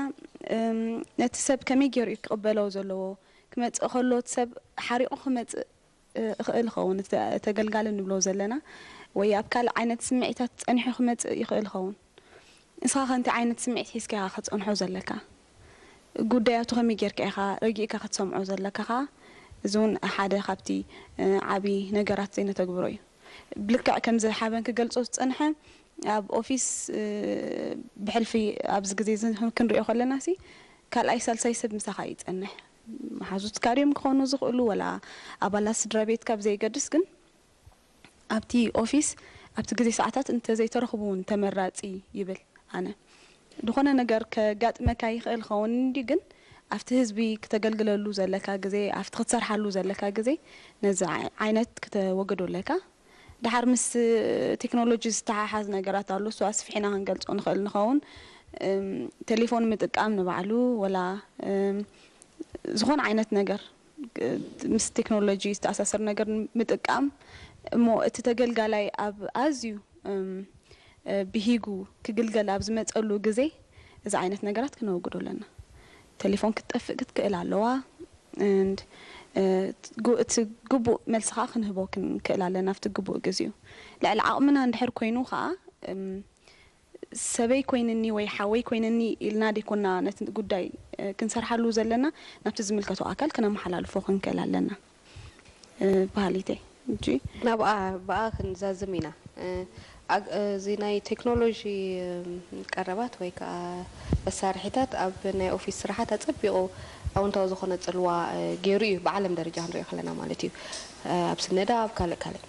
እም፣ ነቲ ሰብ ከመይ ገይሩ እዩ ክቕበሎ ዘለዎ? ክመጽእ ከሎ እቲ ሰብ ሓሪቑ ክመጽእ፣ እ፣ እኽእል ይኸውን፣ እቲ ተገልጋሊ ንብሎ ዘለና፣ ወይ ኣብ ካልእ ዓይነት ስምዒታት ጸኒሑ ክመጽእ ይኽእል ይኸውን። ንስኻ ከ እንታይ ዓይነት ስምዒት ሒዝካ ኢኻ ክትጸንሖ ዘለካ? ጉዳያቱ ከመይ ጌርካ ኢኻ ረጊእካ ክትሰምዖ ዘለካ ኸኣ፣ እዚ እውን ሓደ ካብቲ፣ እ፣ ዓቢ ነገራት ዘይነተግብሮ እዩ። ብልክዕ ከምዚ ሓበን ክገልጾ ዝጸንሐ፣ ኣብ ኦፊስ፣ እ፣ ብሕልፊ ኣብዚ ግዜ እዚ ክንሪኦ ከለና ሲ፣ ካልኣይ ሳልሳይ ሰብ ምሳኻ ይጸንሕ። መሓዙትካ ድዮም ክኾኑ ዝኽእሉ፣ ወላ ኣባላት ስድራ ቤትካ ብዘየገድስ፣ ግን ኣብቲ ኦፊስ ኣብቲ ግዜ ሰዓታት እንተዘይተረኽቡ እውን ተመራጺ ይብል ኣነ። ዝኾነ ነገር ከጋጥመካ ይኽእል ኸውን እንድዩ፣ ግን ኣብቲ ህዝቢ ክተገልግለሉ ዘለካ ግዜ፣ ኣብቲ ክትሰርሓሉ ዘለካ ግዜ ነዚ ዓይ-፣ ዓይነት ክተወግዶ ኣለካ። ደሓር ምስ ቴክኖሎጂ ዝተሓሓዝ ነገራት ኣሎ፣ እሱ ኣስፊሕና ክንገልጾ ንኽእል ንኸውን። እም፣ ቴሌፎን ምጥቃም ንባዕሉ፣ ወላ፣ እም፣ ዝኾነ ዓይነት ነገር፣ እ፣ ምስ ቴክኖሎጂ ዝተኣሳሰር ነገር ምጥቃም፣ እሞ እቲ ተገልጋላይ ኣብ ኣዝዩ፣ እም፣ እ፣ ብሂጉ ክግልገል ኣብ ዝመጸሉ ግዜ፣ እዚ ዓይነት ነገራት ክነወግዶ ኣለና። ቴሌፎን ክትጠፍእ ክትክእል ኣለዋ። And፣ እ፣ ጉ-፣ እቲ ግቡእ መልሲ ኸኣ ክንህቦ ክንክእል ኣለና ኣብቲ ግቡእ ግዜኡ። ልዕሊ ዓቕምና እንድሕር ኮይኑ ኸኣ፣ እም፣ ሰበይ ኮይንኒ ወይ ሓወይ ኮይንኒ ኢልና ደይኮና ነቲ ጉዳይ፣ እ፣ ክንሰርሓሉ ዘለና፣ ናብቲ ዝምልከቶ ኣካል ክነመሓላልፎ ክንክእል ኣለና፣ እ፣ በሃሊተይ። እንጂ ናብኣ፣ ብኣ ክንዛዝም ኢና። እ፣ ኣግ-፣ እዚ ናይ ቴክኖሎጂ፣ እ፣ ቀረባት ወይ ከኣ መሳርሒታት ኣብ ናይ ኦፊስ ስራሓት ኣጸቢቑ ኣወንታዊ ዝኾነ ጽልዋ፣ እ፣ ገይሩ እዩ፣ ብዓለም ደረጃ ክንሪኦ ከለና ማለት እዩ። እ፣ ኣብ ስነዳ፣ ኣብ ካልእ ካልእ።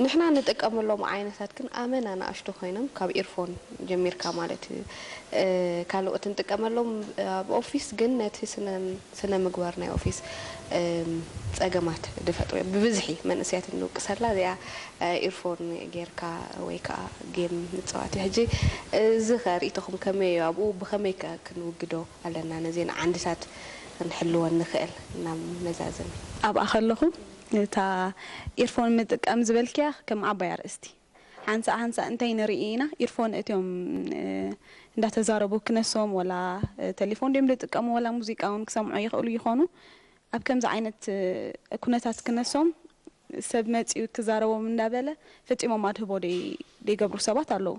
ንሕና ንጥቀመሎም ዓይነታት ግን ኣመና ንኣሽቱ ኮይኖም፣ ካብ ኢርፎን ጀሚርካ ማለት እዩ። እ፣ ካልኦት ንጥቀመሎም ኣብ ኦፊስ ግን ነቲ ስነ፣ ስነ ምግባር ናይ ኦፊስ፣ እም፣ ጸገማት ዝፈጥሩ እዮም። ብብዝሒ መንእሰያት እንውቅሰላ እዚኣ፣ እ፣ ኢርፎን ጌርካ ወይ ከኣ ጌም ምጽዋት እዩ። ሕጂ እዚ ከ ርእይቶኹም ከመይ እዩ? ኣብኡ ብኸመይ ከ ክንውግዶ ኣለና? ነዚን ዓንድታት ክንሕልወን ንኽእል እናብ መዛዘሚ። ኣብኣ ከለኹ እታ ኢርፎን ምጥቃም ዝበልክያ ከም ዓባይ ኣርእስቲ። ሓንሳእ ሓንሳእ እንታይ ንርኢ ኢና፣ ኢርፎን እትዮም፣ እ፣ እንዳተዛረቡ ክነሶም፣ ወላ፣ እ፣ ቴሌፎን ድዮም ዝጥቀሙ፣ ወላ ሙዚቃ እውን ክሰምዑ ይኽእሉ ይኾኑ። ኣብ ከምዚ ዓይነት፣ እ፣ ኩነታት ክነሶም፣ ሰብ መጺኡ ክዛረቦም እንዳበለ ፈጺሞም ኣድህቦ ደይ-፣ ደይገብሩ ሰባት ኣለዉ።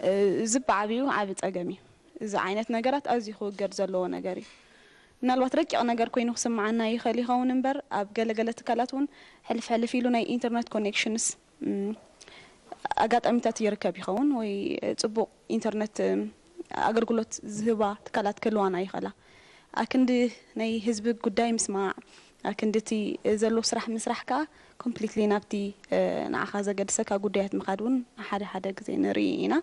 እ፣ እዚ ብዓቢኡ ዓቢ ጸገም እዩ። እዚ ዓይነት ነገራት ኣዝዩ ክውገድ ዘለዎ ነገር እዩ። ምናልባት ረቂቕ ነገር ኮይኑ ክስምዓና ይኽእል ይኸውን እምበር፣ ኣብ ገለ ገለ ትካላት እውን ሕልፍ ሕልፍ ኢሉ ናይ ኢንተርነት ኮኔክሽንስ ኣጋጣሚታት ይርከብ ይኸውን ወይ ጽቡቕ ኢንተርነት ኣገልግሎት ዝህባ ትካላት ክህልዋና ይኽእላ። ኣክንዲ ናይ ህዝቢ ጉዳይ ምስማዕ፣ ኣክንዲ እቲ ዘሎ ስራሕ ምስራሕ ከኣ ኮምፕሊትሊ ናብቲ ንዓኻ ዘገድሰካ ጉዳያት ምኻድ እውን ሓደ ሓደ ግዜ ንርኢ ኢና።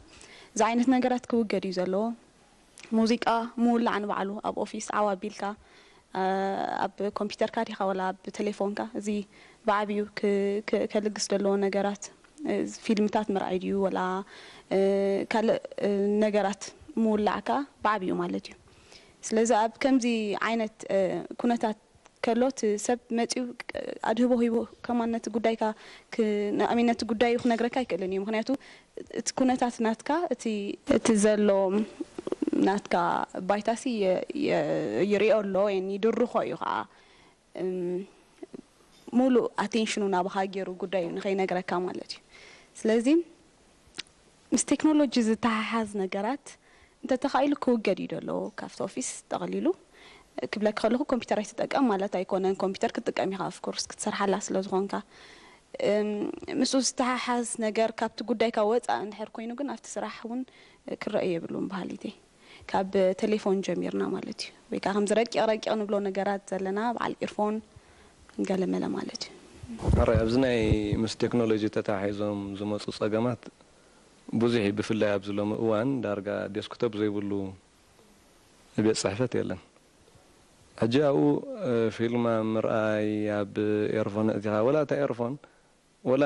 እዚ ዓይነት ነገራት ክውገድ እዩ ዘለዎ። ሙዚቃ ምውላዕ ንባዕሉ ኣብ ኦፊስ ዓው ኣቢልካ ኣብ ኮምፒተርካ ዲኻ ወላ ኣብ ቴሌፎንካ፣ እዚ ብዓብዩ ከልግስ ዘለዎ ነገራት፣ ፊልምታት ምርኣይ ድዩ ወላ ካልእ ነገራት ምውላዕካ ብዓብዩ ማለት እዩ። ስለዚ ኣብ ከምዚ ዓይነት ኩነታት ከሎ እቲ ሰብ መፂኡ ኣድህቦ ሂቡ ከማን ነቲ ጉዳይካ ኣሚን ነቲ ጉዳዩ ክነግረካ ኣይክእልን እዩ። ምክንያቱ እቲ ኩነታት ናትካ እቲ ዘሎ ናትካ ባይታሲ ይሪኦ ኣሎ ወይ ይድርኾ እዩ ከዓ ሙሉእ ኣቴንሽኑ ናባኻ ገይሩ ጉዳዩ ንኸይነግረካ ማለት እዩ። ስለዚ ምስ ቴክኖሎጂ ዝተሓሓዝ ነገራት እንተተኻኢሉ ክውገድ እዩ ደሎ ካብቲ ኦፊስ ጠቕሊሉ። ክብለክ ከለኹ ኮምፒተር ኣይትጠቀም ማለት ኣይኮነን። ኮምፒተር ክትጥቀም ኢኻ ኦፍኮርስ ክትሰርሓላ ስለ ዝኾንካ። ምስኡ ዝተሓሓዝ ነገር ካብቲ ጉዳይካ ወፃእ እንድሕር ኮይኑ ግን ኣብቲ ስራሕ እውን ክረአ የብሉን ባህሊተይ። ካብ ቴሌፎን ጀሚርና ማለት እዩ። ወይ ከዓ ከምዚ ረቂቕ ረቂቕ ንብሎ ነገራት ዘለና በዓል ኢርፎን ገለመለ ማለት እዩ። ሕራይ ኣብዚ ናይ ምስ ቴክኖሎጂ ተተሓሒዞም ዝመፁ ፀገማት ብዙሕ እዩ። ብፍላይ ኣብዚ ሎሚ እዋን ዳርጋ ዴስክቶፕ ዘይብሉ ቤት ፅሕፈት የለን። ሕጂ ኣብኡ ፊልም ኣብ ምርኣይ ኣብ ኤርፎን እቲኻ ወላ እታ ኤርፎን ወላ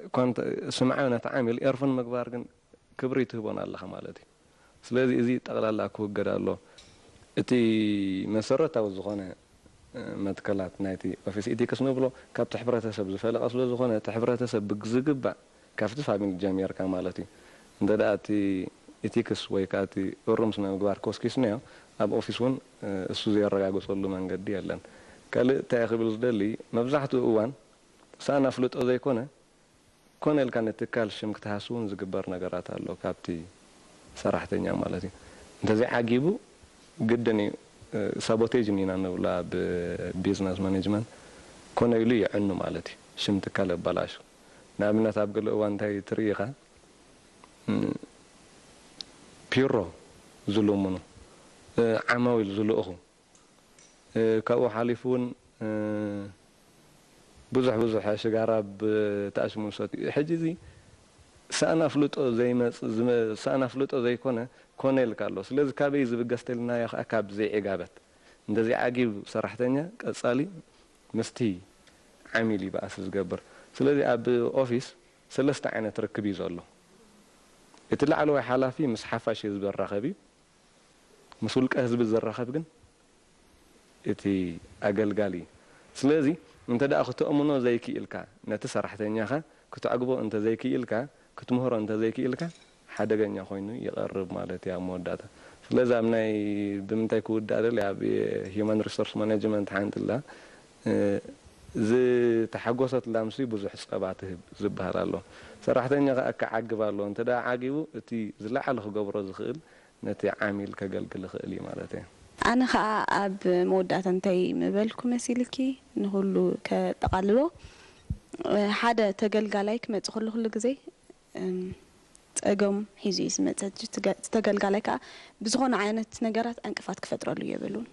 እኳ ስምዓዮ ነቲ ዓሚል ኤርፎን ምግባር ግን ክብሪ ትህቦን ኣለኻ ማለት እዩ። ስለዚ እዚ ጠቕላላ ክውገድ ኣሎ። እቲ መሰረታዊ ዝኾነ መትከላት ናይቲ ኦፊስ ኢቲክስ ንብሎ ካብቲ ሕብረተሰብ ዝፈለቐ ስለ ዝኾነ እቲ ሕብረተሰብ ብዝግባእ ካብቲ ፋሚሊ ጀሚርካ ማለት እዩ። እንተ ደኣ እቲ ኢቲክስ ወይ ከዓ እቲ እሩም ስነ ምግባር ኮስኪስናዮ ኣብ ኦፊስ እውን እሱ ዘየረጋግፀሉ መንገዲ የለን። ካልእ እንታይ ክብል ዝደሊ መብዛሕትኡ እዋን ሳእን ኣፍልጦ ዘይኮነ ኮነ ኢልካ ንትካል ሽም ክትሃስውን ዝግበር ነገራት ኣሎ ካብቲ ሰራሕተኛ ማለት እዩ። እንተዘይዓጊቡ ግድን እዩ ሳቦቴጅን ኢና ንብላ ብቢዝነስ ማኔጅመንት ኮነ ኢሉ ይዕኑ ማለት እዩ። ሽም ትካል ኣባላሹ ንኣብነት ኣብ ገለ እዋን እንታይ ትርኢ ኢኻ ፒሮ ዝልምኑ ዓማዊል ዝልእኹ ካብኡ ሓሊፉ እውን ብዙሕ ብዙሕ ሽጋራ ብተኣሽሙ ዝሰትዩ ሕጂ እዚ ሳእን ኣፍልጦ ዘይመፅ ሳእን ኣፍልጦ ዘይኮነ ኮነ ኢልካ ኣሎ። ስለዚ ካበይ ዝብገስ ተልናዮ ከዓ ካብ ዘይዕጋበት እንተዘይዓጊቡ ሰራሕተኛ ቀፃሊ ምስቲ ዓሚል ይበኣስ ዝገብር። ስለዚ ኣብ ኦፊስ ሰለስተ ዓይነት ርክብ እዩ ዘሎ። እቲ ላዕለዋይ ሓላፊ ምስ ሓፋሽ ህዝቢ ዝራኸብ እዩ። ምስ ውልቀ ህዝቢ ዝራኸብ ግን እቲ ኣገልጋሊ እዩ። ስለዚ እንተ ደኣ ክተእምኖ ዘይክኢልካ ነቲ ሰራሕተኛኻ ክተዕግቦ እንተ ዘይክኢልካ ክትምህሮ እንተ ዘይክኢልካ ሓደገኛ ኮይኑ ይቐርብ ማለት እዩ ኣብ መወዳእታ። ስለዚ ኣብ ናይ ብምንታይ ክውዳእ ደሊ ኣብ ሂማን ሪሶርስ ማኔጅመንት ሓንቲ ኣላ ዝተሓጎሰት ላምሲ ብዙሕ ፀባ ትህብ ዝበሃል ኣሎ። ሰራሕተኛ ከዓ ክዓግብ ኣለዎ። እንተ ደኣ ዓጊቡ እቲ ዝለዓለ ክገብሮ ዝኽእል ነቲ ዓሚል ከገልግል ይኽእል እዩ ማለት እዩ። ኣነ ከዓ ኣብ መወዳእታ እንታይ ምበልኩ መሲልኪ ንኹሉ ከጠቓልሎ ሓደ ተገልጋላይ ክመፅእ ከሎ ኩሉ ግዜ ፀገም ሒዙ እዩ ዝመፅእ። እቲ ተገልጋላይ ከዓ ብዝኾነ ዓይነት ነገራት ዕንቅፋት ክፈጥረሉ የብሉን።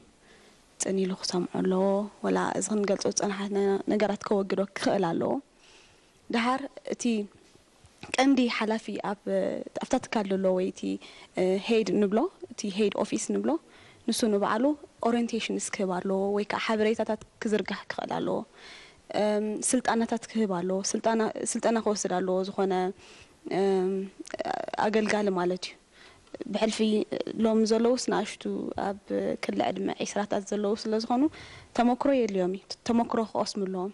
ፅን ኢሉ ክሰምዖ ኣለዎ። ወላ እዚ ክንገልፆ ዝፀናሓትና ነገራት ከወግዶ ክኽእል ኣለዎ። ደሓር እቲ ቀንዲ ሓላፊ ኣብታ ትካል ዘሎ ወይ እቲ ሄድ ንብሎ እቲ ሄድ ኦፊስ ንብሎ ንሱ ንባዕሉ ኦሪንቴሽንስ ክህብ ኣለዎ ወይ ከዓ ሓበሬታታት ክዝርጋሕ ክኽእል ኣለዎ። ስልጠናታት ክህብ ኣለዎ። ስልጠና ክወስድ ኣለዎ ዝኾነ ኣገልጋሊ ማለት እዩ። ብሕልፊ ሎሚ ዘለውስ ንኣሽቱ ኣብ ክሊ ዕድመ ዒስራታት ዘለዉ ስለ ዝኾኑ ተመክሮ የድልዮም እዩ። ተመክሮ ክቐስሙ ኣለዎም።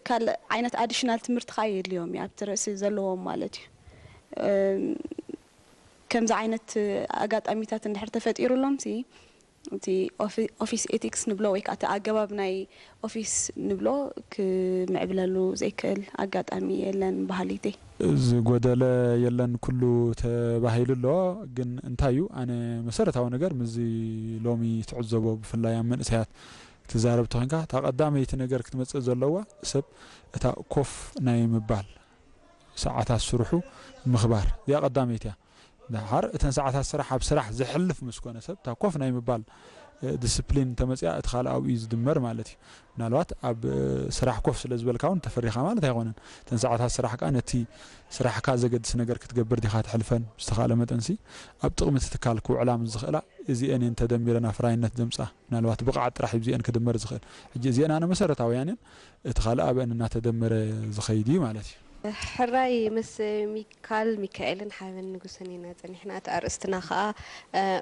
ካልእ ዓይነት ኣዲሽናል ትምህርቲ ከዓ የድልዮም እዩ ኣብቲ ርእሲ ዘለዎም ማለት እዩ። ከምዚ ዓይነት ኣጋጣሚታት እንድሕር ተፈጢሩሎም ሲ እቲ ኦፊስ ኤቲክስ ንብሎ ወይ ከዓ እቲ ኣገባብ ናይ ኦፊስ ንብሎ ክምዕብለሉ ዘይክእል ኣጋጣሚ የለን በሃሊተይ። ዝጎደለ የለን ኩሉ ተባሂሉ ኣሎ። ግን እንታይ እዩ ኣነ መሰረታዊ ነገር ምስዚ ሎሚ ትዕዘቦ ብፍላይ ኣብ መንእሰያት ትዛረብ ተኾንካ እታ ቀዳመይቲ ነገር ክትመፅእ ዘለዋ ሰብ እታ ኮፍ ናይ ምባል ሰዓታት ስርሑ ምኽባር እዚኣ ቀዳመይቲ እያ። ደሓር እተን ሰዓታት ስራሕ ኣብ ስራሕ ዘሕልፍ ምስ ኮነ ሰብ እታ ኮፍ ናይ ምባል ዲስፕሊን እንተመፅኣ እቲ ካልእ ኣብኡ እዩ ዝድመር ማለት እዩ። ምናልባት ኣብ ስራሕ ኮፍ ስለ ዝበልካ እውን ተፈሪኻ ማለት ኣይኮነን። እተን ሰዓታት ስራሕ ከዓ ነቲ ስራሕካ ዘገድስ ነገር ክትገብር ዲኻ ተሕልፈን ብዝተኻእለ መጠንሲ ኣብ ጥቕሚ እቲ ትካል ክውዕላ ምስ ዝኽእላ እዚአን እየን ተደሚረን ኣፍራይነት ዘምፅኣ። ምናልባት ብቕዓት ጥራሕ እዩ እዚአን ክድመር ዝኽእል። ሕጂ እዚአን ኣነ መሰረታውያን እየን። እቲ ካልእ ኣበን እናተደመረ ዝኸይድ እዩ ማለት እዩ። ሕራይ ምስ ሚካል ሚካኤልን ሓበን ንጉስን ኢና ጸኒሕና። እቲ ኣርእስትና ከኣ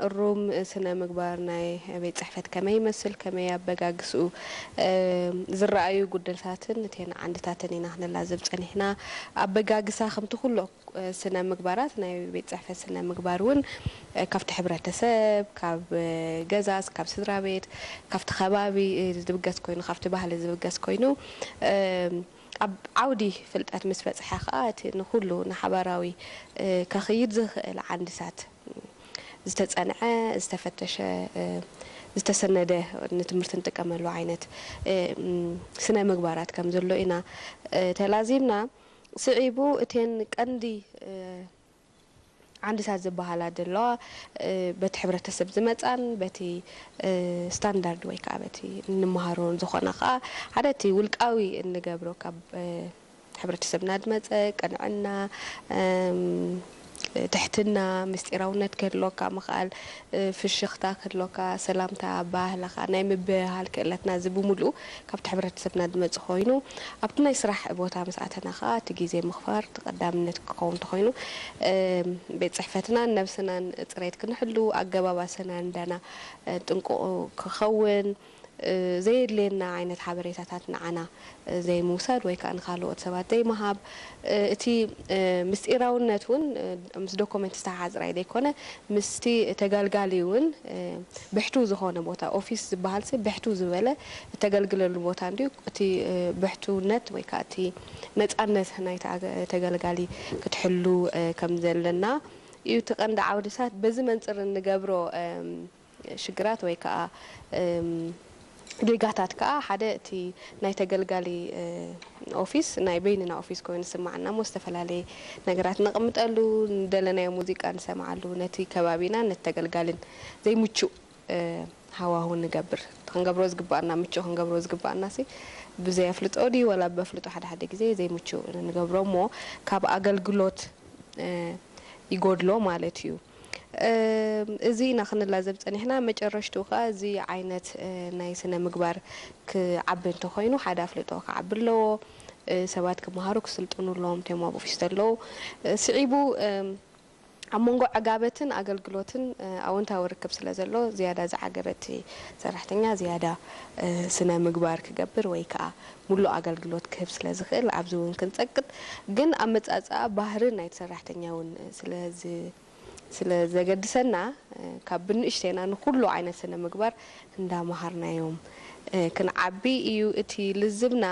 እሩም ስነ ምግባር ናይ ቤት ጽሕፈት ከመይ ይመስል፣ ከመይ ኣበጋግስኡ፣ ዝረኣዩ ጉድለታትን እተን ዓንድታትን ኢና ክነላዝብ ጸኒሕና። ኣበጋግሳ ከምቲ ኩሎ ስነ ምግባራት ናይ ቤት ጽሕፈት ስነ ምግባር እውን ካብቲ ሕብረተሰብ፣ ካብ ገዛስ፣ ካብ ስድራ ቤት፣ ካብቲ ከባቢ ዝብገስ ኮይኑ፣ ካብቲ ባህሊ ዝብገስ ኮይኑ ኣብ ዓውዲ ፍልጠት ምስ በጽሐ ከኣ እቲ ንኹሉ ንሓባራዊ ከኽይድ ዝኽእል ዓንድታት ዝተጸንዐ፣ ዝተፈተሸ፣ ዝተሰነደ ንትምህርቲ ንጥቀመሉ ዓይነት ስነ ምግባራት ከም ዘሎ ኢና ተላዚብና። ስዒቡ እተን ቀንዲ ዓንድታት ዝበሃላ ዘለዋ በቲ ሕብረተሰብ ዝመጻን በቲ ስታንዳርድ ወይ ከዓ በቲ እንመሃሮን ዝኾና ከዓ ሓደ እቲ ውልቃዊ እንገብሮ ካብ ሕብረተሰብና ዝመፀ ቅንዕና፣ ትሕትና፣ ምስጢራውነት ክህልወካ ምኽኣል፣ ፍሽኽታ ክህልወካ፣ ሰላምታ ኣበሃህላኻ፣ ናይ ምብህሃል ክእለትና እዚ ብምሉኡ ካብቲ ሕብረተሰብና ዝመፅእ ኮይኑ ኣብቲ ናይ ስራሕ ቦታ ምስ ኣተና ከዓ እቲ ግዜ ምኽባር እቲ ቀዳምነት ክኸውን እንተኾይኑ ቤት ፅሕፈትናን ነብስናን ፅሬት ክንሕሉ ኣገባብ ኣሰናንዳና ጥንቁቕ ክኸውን ዘየድልየና ዓይነት ሓበሬታታት ንዓና ዘይምውሳድ ወይ ከዓ ንካልኦት ሰባት ዘይምሃብ እቲ ምስጢራውነት እውን ምስ ዶኮመንት ዝተሓፅረ ኣይደይኮነ ምስቲ ተጋልጋሊ እውን ብሕቱ ዝኾነ ቦታ ኦፊስ ዝበሃል ሲ ብሕቱ ዝበለ እተገልግለሉ ቦታ እንዲዩ እቲ ብሕቱነት ወይ ከዓ እቲ ነፃነት ናይ ተገልጋሊ ክትሕሉ ከም ዘለና እዩ እቲ ቀንዲ ዓውድታት በዚ መንፅር እንገብሮ ሽግራት ወይ ከዓ ጌጋታት ከዓ ሓደ እቲ ናይ ተገልጋሊ ኦፊስ ናይ በይንና ኦፊስ ኮይኑ ዝስማዓና እሞ ዝተፈላለየ ነገራት ነቕምጠሉ ንደለናዮ ሙዚቃ ንሰምዓሉ ነቲ ከባቢና ነቲ ተገልጋልን ዘይምቹእ ሃዋሁ ንገብር ክንገብሮ ዝግባኣና ምቹእ ክንገብሮ ዝግባኣና ሲ ብዘይ ኣፍልጦ ድዩ ወላ በፍልጦ ሓደ ሓደ ግዜ ዘይምቹእ ንገብሮ እሞ ካብ ኣገልግሎት ይጎድሎ ማለት እዩ። እዚ ኢና ክንላዘብ ጸኒሕና። መጨረሽትኡ ከኣ እዚ ዓይነት ናይ ስነ ምግባር ክዓቢ እንተኾይኑ ሓደ ኣፍልጦ ክዓቢ ኣለዎ። ሰባት ክመሃሩ ክስልጥኑ ኣለዎም እቶም ኣብ ኦፊስ ዘለዉ። ስዒቡ ኣብ መንጎ ዕጋበትን ኣገልግሎትን ኣወንታዊ ርክብ ስለ ዘሎ ዝያዳ ዝዓገበ እቲ ሰራሕተኛ ዝያዳ ስነ ምግባር ክገብር ወይ ከዓ ሙሉእ ኣገልግሎት ክህብ ስለ ዝኽእል ኣብዚ እውን ክንጸቅጥ ግን ኣመጻጽኣ ባህርን ናይቲ ሰራሕተኛ እውን ስለ ዘገድሰና ካብ ብንእሽተይና ንኩሉ ዓይነት ስነ ምግባር እንዳመሃርናዮም ክንዓቢ እዩ እቲ ልዝብና።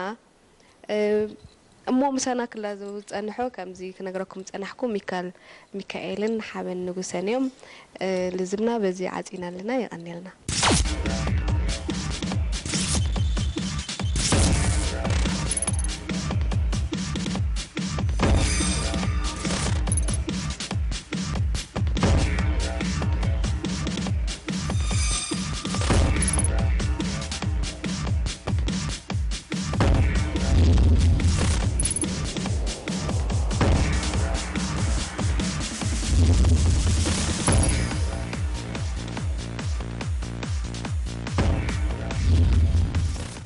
እሞ ምሳና ክላዘቡ ዝጸንሑ ከምዚ ክነግረኩም ዝጸናሕኩ ሚካል ሚካኤልን ሓበን ንጉሰን እዮም። ልዝብና በዚ ዓጺና ኣለና። የቐንየልና።